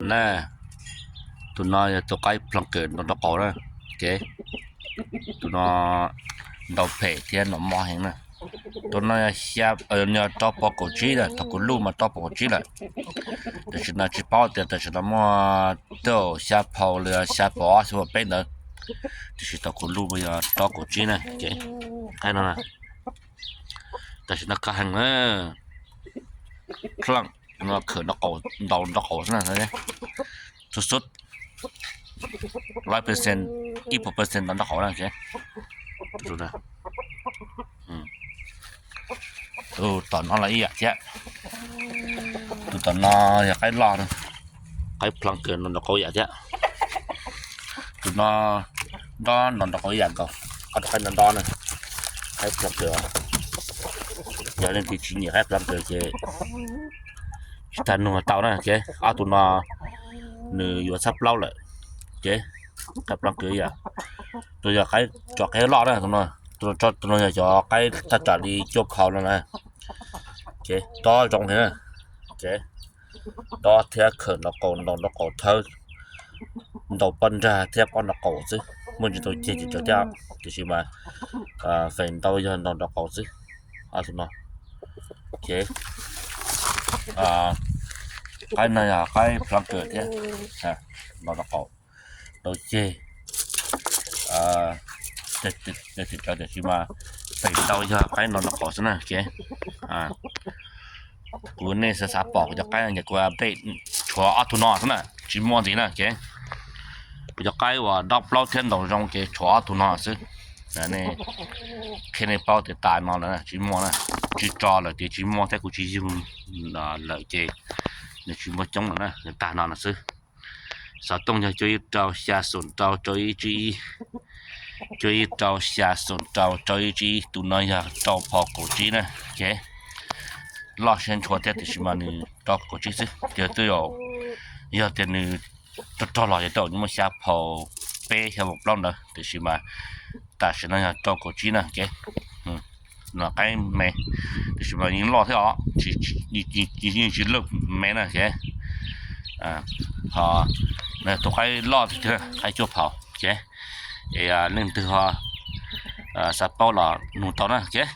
Na, tus no yog tus qaib plhoo kawm ntau nraub qaum na. Ces tus no ntau phem thiab noj mov heev na. Tus no yog rau phaus kaum tsib na, thaum kuv luj mas rau phaus kaum tsib lawm. Tam sim no tsis paub tias tam sim no muaj tej xya phaus li xya phaus ob xya phaus peb ntawd. Tam sim thaum kuv luj yog rau kaum tsib na. Ces qaib no tam sim no kawg heev na. Khav no khawm nraub qaum, ntaus nraub qaum xwb na. Xub xub, lawv percent, ib puas percent ntaus nraub qaum na. Tus tom no los ib yam thiab. Tus tom no yog qaib loj, qaib plhoo kawm ntaus nraub qaum ib yam thiab. Tus no nrov ntaus nraub qaum ib yam nkaus, ob rab qaib nrov nrov na. Qaib plhoo kawm, yog leej twg tsis nyiam qaib plhoo kawm ces tsis tas nug tau na. Ces ob tug no nws yuav txhab plaub lawm. Ces qaib plhoo kawm ib yam, tus yog qaib tso qaib loj na, tus no yog cov qaib thaj tsam li cuaj phaus no na. Ces nrov zoo heev na. Ces nrov thiab khawm nraub qaum, ntaus nraub qaum thawb, ntaus pob nrag thiab pob nraub qaum xwb, muaj ntsis tau ceg ces tsawg thiab, tiam sis mas feem ntau yog ntaus nraub qaum xwb. Ob tug no, ces qaib no yog qaib plhoo kawm thiab, ntaus nraub qaum tau ceg, tiam sis mas feem ntau yog qaib ntaus nraub qaum xwb na. Ces kuv nej xav xav pom kuv cov qaib no ces kuv update tshuav ob tug no xwb na, tsis muaj ntxiv na. Ces kuv cov qaib uas nrov plaub thiab ntaus zoo ces tshuav ob tug no xwb. Nej, qhia nej paub tias tas no lawm, tsis muaj na. Tsis tso lawm tias tsis muaj thiab, kuv tsis yug lawm ces nws tsis muaj coob lawm na, nws tag no no xwb. Xov tooj yog cuaj ib rau xya xoom rau rau ib tsib ib, cuaj ib rau xya xoom rau rau ib tsib ib. Tus no yog rau phaus kaum tsib na. Ces loj siab ntshua thiab tiam sis mas nws rau kaum tsib xwb. Ces twb yog, yog tias nws rog rog los ces twb muaj xya phaus peb xya phaus plaub ntawd, tiam sis mas tam sim no yog rau kaum tsib na. Ces no qaib me, tiam sis mas yeej loj thiab os, yeej tsis loj me na. Ces ho no tus qaib loj tiag, qaib cuaj phaus. Ces es leej twg ho xav paub los nug tau na. Ces